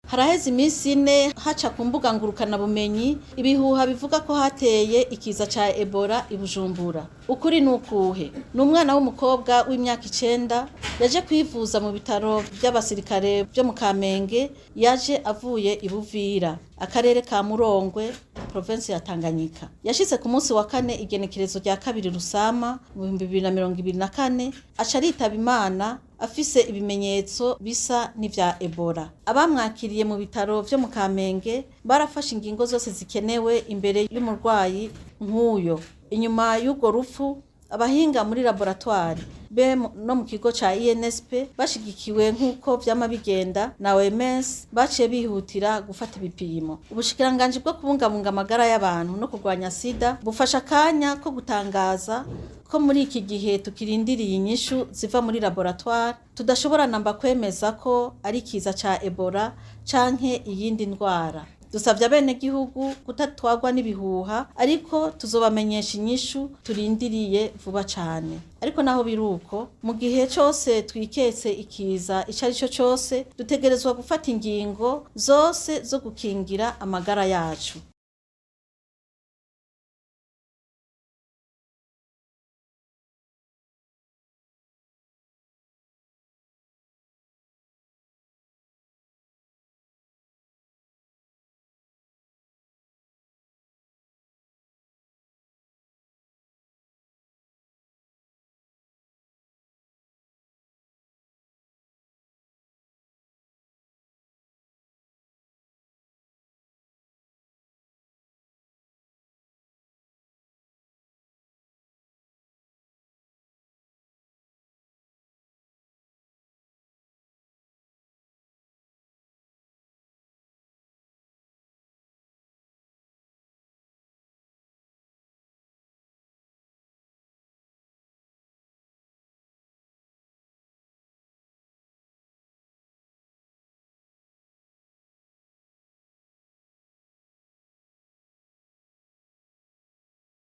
Haraheze iminsi 4 haca ku mbuga ngurukanabumenyi ibihuha bivuga ko hateye ikiza ca Ebola i Bujumbura. Ukuri ni ukuhe? Ni umwana w'umukobwa w'imyaka 9 yaje kwivuza mu bitaro by'abasirikare byo mu Kamenge, yaje avuye i Buvira, akarere ka Murongwe, provinsi ya Tanganyika. Yashitse ku munsi wa kane, igenekerezo rya 2 Rusama mu 2024, aca aritaba Imana afise ibimenyetso bisa n'ivya Ebola. Abamwakiriye mu bitaro vyo mu Kamenge barafashe ingingo zose zikenewe imbere y'umurwayi nk'uyo. Inyuma y'urwo rupfu, abahinga muri laboratoire be no mu kigo ca INSP, bashigikiwe nk'uko vyama bigenda na OMS, baciye bihutira gufata ibipimo. Ubushikiranganji bwo kubungabunga amagara y'abantu no kurwanya sida bufasha akanya ko gutangaza ko muri iki gihe tukirindiriye inyishu ziva muri laboratoire, tudashobora namba kwemeza ko ari ikiza ca Ebola canke iyindi ndwara. Dusavye abenegihugu kutatwagwa n'ibihuha, ariko tuzobamenyesha inyishu turindiriye vuba cane. Ariko naho biruko, mu gihe cose twiketse ikiza ico ari cyo cose, dutegerezwa gufata ingingo zose zo gukingira amagara yacu.